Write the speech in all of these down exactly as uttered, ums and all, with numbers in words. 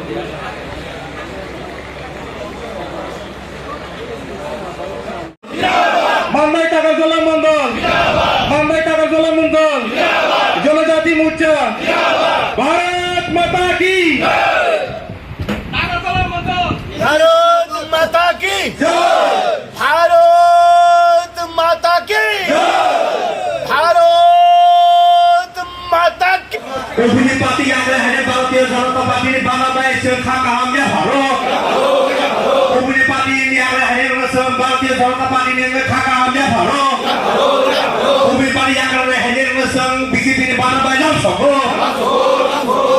Mandai Takarjala Mandal, Mandai Takarjala Mandal, Janajati Morcha, Bharat Mata Ki. Bharat মাতা কি জয়। ভারত মাতা কি জয়। ভারত মাতা কি। Kubuni party yagra hene Bharatiya Janata Party ni bana bai se kha kaham ya pharo. Kubuni party yagra hene Bharatiya Janata Party ni kha kaham ya pharo. Kubuni party yagra hene B J P ni bana bai jam soko.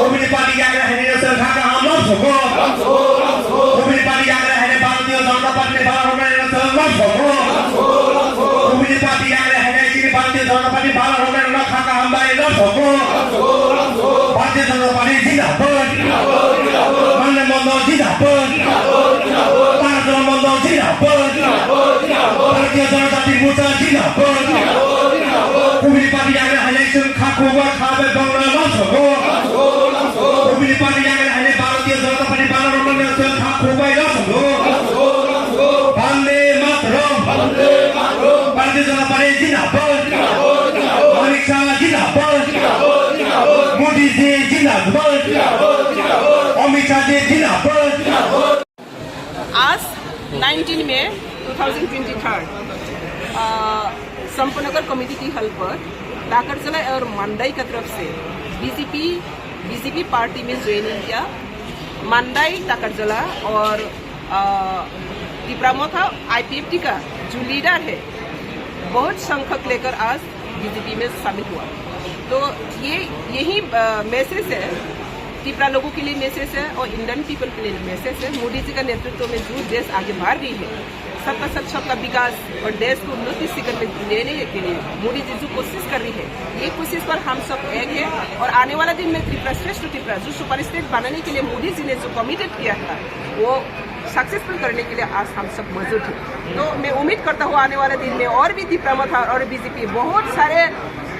Kubuni party yagra hene se kha kaham jam soko. Kubuni party yagra hene Bharatiya Janata Party ni bana bai jam soko. Kubuni party yagra hene chini Bharatiya Janata Party bana bai jam soko. Bharatiya Janata Party jindabad. Mandai Mandal jindabad. Takarjala Mandal jindabad. Bharatiya Janata Party Morcha jindabad. Kubuni party yagra hene se kha kubai kha bai bangla jam soko. Kubuni party yagra hene Bharatiya Janata Party bana bai jam soko. Kha kubai jam soko. Vande Mataram. Bharatiya Janata Party jindabad. Amit Shah jindabad. Modi ji jindabad. Amit Shah ji jindabad. आज नाइनटीन मई two thousand twenty three, अ, संपन्नगर कमेटी की हल पर टाकरजला और मंडई का तरफ से बीजेपी, बीजेपी पार्टी में ज्वाइनिंग किया। मंडई, टाकरजला और, अ, तिपरा मोथा आईपीएफटी का जो लीडर है, बहुत संख्यक लेकर आज बीजेपी में शामिल हुआ। तो ये, यही, अ, मैसेज है, तिपरा लोगों के लिए मैसेज है और इंडियन पीपल के लिए मैसेज है। मोदी जी का नेतृत्व में जो देश आगे बढ़ रही है, सबका साथ सबका विकास और देश को उन्नति शिखर में लेने के लिए मोदी जी जो कोशिश कर रही है, ये कोशिश पर हम सब एक है। और आने वाला दिन में त्रिपुरा श्रेष्ठ त्रिपुरा जो सुपर स्टेट बनाने के लिए मोदी जी ने जो कमिटेड किया था, वो सक्सेसफुल करने के लिए आज हम सब मौजूद हैं। तो मैं उम्मीद करता हूँ आने वाले दिन में और भी तिपरा मोथा और बीजेपी बहुत सारे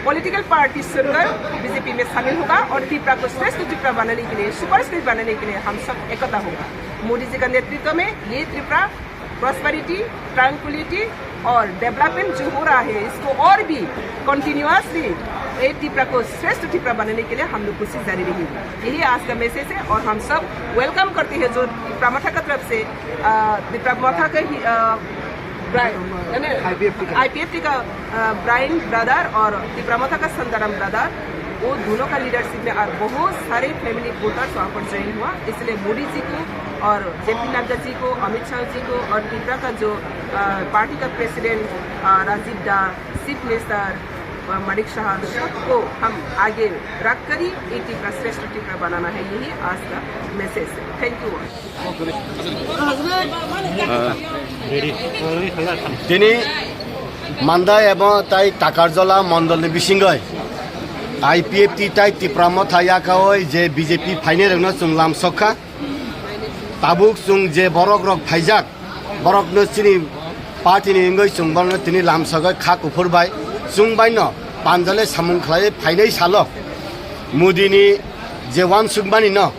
पॉलिटिकल पार्टी छोड़कर बीजेपी में शामिल होगा और तिपरा को श्रेष्ठ तिपरा बनाने के लिए, सुपर स्टेट बनाने के लिए हम सब एकता होगा। मोदी जी का नेतृत्व में ये तिपरा प्रॉस्पेरिटी, ट्रैंक्विलिटी और डेवलपमेंट जो हो रहा है, इसको और भी कंटिन्यूअसली ये तिपरा को श्रेष्ठ तिपरा बनाने के लिए हम लोग कोशिश जारी रहेगी। यही आज का मैसेज है और हम सब वेलकम करते हैं जो तिपरा मोथा का तरफ से, अ, तिपरा मोथा के ही, अ, ब्राइन, यानी आईपीएफटी का। आईपीएफटी का, अ, ब्राइन ब्रदर और तिपरा मोथा का संताराम ब्रदर, वो दोनों का लीडरशिप में और बहुत सारे फैमिली वोटर्स वहाँ पर ज्वाइन हुआ। इसलिए मोदी जी को और जेपी नड्डा जी को, अमित शाह जी को और तिपरा का जो, अ, पार्टी का प्रेसिडेंट, अ, राजीव दा, चीफ मिनिस्टर, अ, मानिक साहा, सबको हम आगे रख कर ही एक तिपरा श्रेष्ठ तिपरा बनाना है। यही आज का मैसेज है। Thank you all. Tini Mandai ebo tai Takarjala mondolni bisingoi I P F T tai Tipra Motha yakaoi je B J P phainairokno chwng lamsokha. Tabuk chwng je borokrok phaijak, borokno chini partyni wngwi chwng bono tini lamsogwi kha kuphur bai chwng baino panjale samung khlaiwi phainai salo Modini je uansukmani no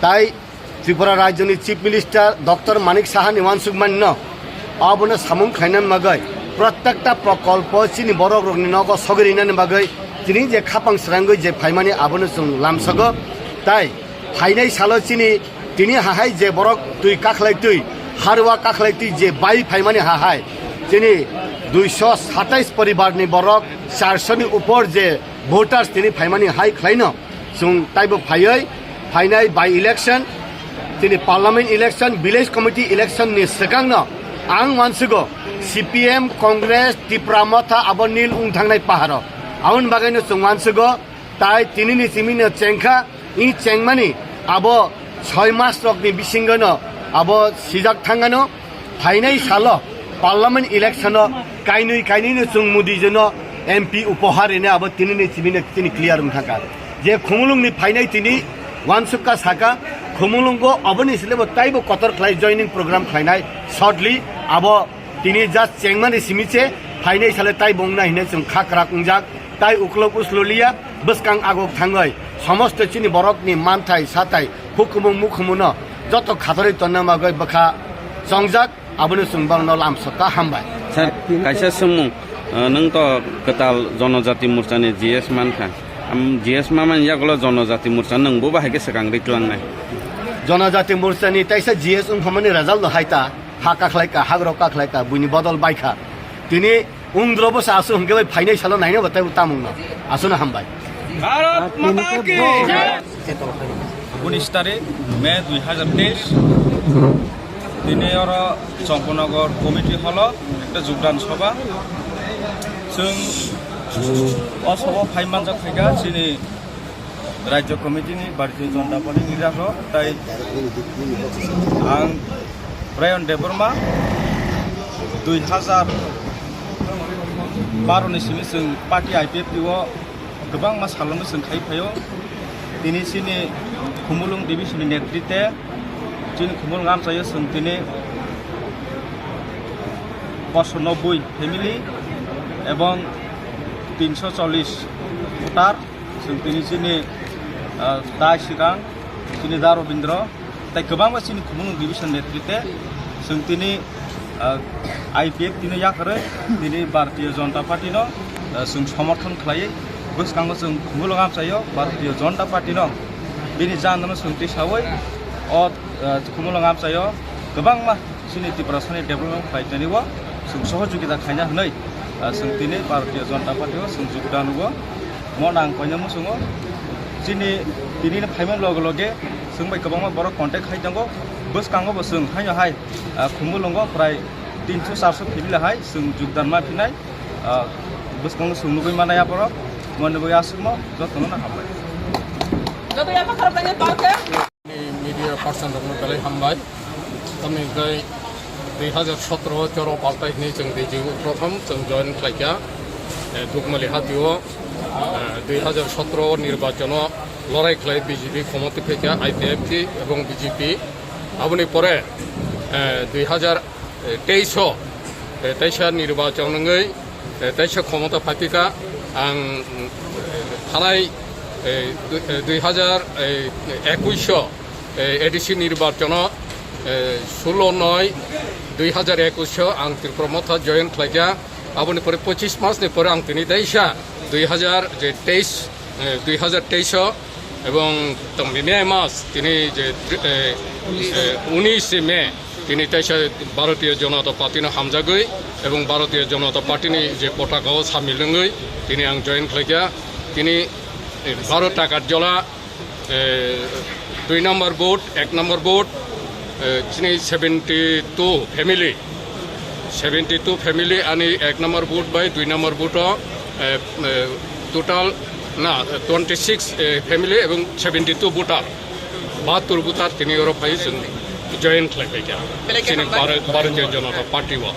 tai Tripura rajyoni Chief Minister Doctor Manik Sahani uansukmani no abono samung khlaina bagwi protekta prokolpo chini borokrokni nogo sogwi rinani bagwi tini je khapang srangwi je phaimani abono chwng lamsogo. Tai phainai salo chini tini hahai je borok twi kakhlai twi harwa kakhlai twi je bai phaimani hahai chini duiso satais poribarni borok charso ni upor je voters tini phaimani hai khlaino. Chwng taibo phaiwi phainai by election, chini parliament election, village committee election ni swkangno ang uansukgo C P M, Congress, Tipra Motha abo nil wng thangnai paharo. Aboni bagwino chwng uansukgo tai tinini simino chengkha, i chengmani abo soi mas rokni bisingono abo sijak thangano. Phainai salo parliament election o kainwi kainwino chwng Modi jino M P upohar rina abo tinini chibino tini clear wng thangkha. Je Khumulungni phainai tini uansukha saka Khumulungo aboni silebo taibo kotor khlai joining program khlainai shortly abo tini just chengmani simi se phainai sale taibo wngna hinwi chwng kha kwrak wngjak. Tai uklok uslo liya, bwskang agok thangwi Somosto chini borokni manthai sathai hukumu mukumuno joto khatorwi tonna bagwi bwkha chongjak, abono chwng borokno lamsokha, hambai. Sir, kaisa swngmung, uh, nwng to kwtal Jonojati Morchani G S mankha. Am, G S mamani yagulo Jonojati Morcha nwng bo bahai khe swkang riklangnai? Jonojati Morchani taisa G S wngphamani result no hai ta, ha kakhlaika, hagrok kakhlaika, buini bodol baikha. Tini Ungdro bo sa aswk hwnkhe bai phainai salo naina bo tei tamungno. Aswkno hambai. Bharat Mata Ki Jai! Unis tarik May dui hajar teis, tini oro Chongpanagar committee hall o ekta jogdan sabha. Chwng o sabha phai manjak khaikha chini Rajya Committee ni Bharatiya Janata Party ni leader rok, tai ang Brian Debbarma, dui hajar baro ni simi chwng party I P F T o kwbangma salongo chwng khai phaio. Tini chini Khumulwng division ni netrite chini Khumulwng amchaio chwng tini poso nobboi family ebong tinso chollish voter. Chwng tini chini, ah, Tai Sikang, chini Da Robindra, tai kwbangma chini Khumulwng division netrite chwng tini, ah, I P F T no yakarwi tini Bharatiya Janata Party no, ah, chwng somorthon khlaiwi bwskango chwng Khumulwng amchaio Bharatiya Janata Party no bini jandano chwng tisawi o, ah, Khumulwng amchaio kwbangma chini Tiprasani development khlai tani o chwng sohojogita khaina hwnwi, ah, chwng tini Bharatiya Janata Party o chwng jogdan o. Mo nang koina muchungo chini tini no phaima loge loge chwng bai kwbangma borok contact khai tongo. Bwskango bo chwng haino hai, ah, Khumulwngo prai tinso charso family hai chwng jogdan ma phinai, ah, bwskango chwng nugwi manai aborok. Moni bo aswkmo jotono no hambai. Joto yapha khorok lainai tongkhe. Media person rokno belai hambai. Tamni hwnkhe dui hajar sotro choro paltai hwnwi chwng D G o prothom chwng join khlaikha, eh, Dukmali hatio, eh, dui hajar sotro nirbachono lorai khlai B J P khomotwi phaikha, I P F T ebong B J P. Aboni pore, eh, dui hajar teis o, eh, teisa nirbachon wngwi, eh, teisa khomota phaikha ang, mm, thanai, eh, du-, eh, dui hajar, eh, ekush o, eh, A D C nirbachono, eh, sullo noi dui hajar ekush o ang Tripura Motha join khlaikha. Aboni pore pochis mas ni pore ang tini teisa dui hajar je teis, eh, dui hajar teis o ebong tongmimi mas tini je, eh, eh, unis May tini teisa Bharatiya Janata Party no hamjagwi ebong Bharatiya Janata Party ni je potaka o samil wngwi tini ang join khlaikha. Tini, eh, Bharat Takarjala, eh, dui number booth, ek number booth, eh, chini seventy two family, seventy two family ani ek number booth bai dui number booth o, eh, eh, total na, eh, twenty six, eh, family ebong seventy two voter, bahattur voter tini oro phai chwng join khlai phaikha. Belai khe chini hambai. Bharat-, Bharatiya Janata Party o.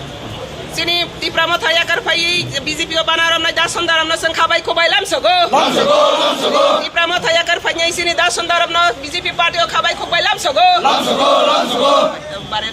Chini Tipra Motha yakar phaiwi B J P o bana romnai Dason Daramno chwng khabai khubai lamsogo. Lamsogo, lamsogo. Tipra Motha yakar phainai chini Dason Daramno B J P party o khabai khubai lamsogo. Lamsogo, lamsogo. Bare.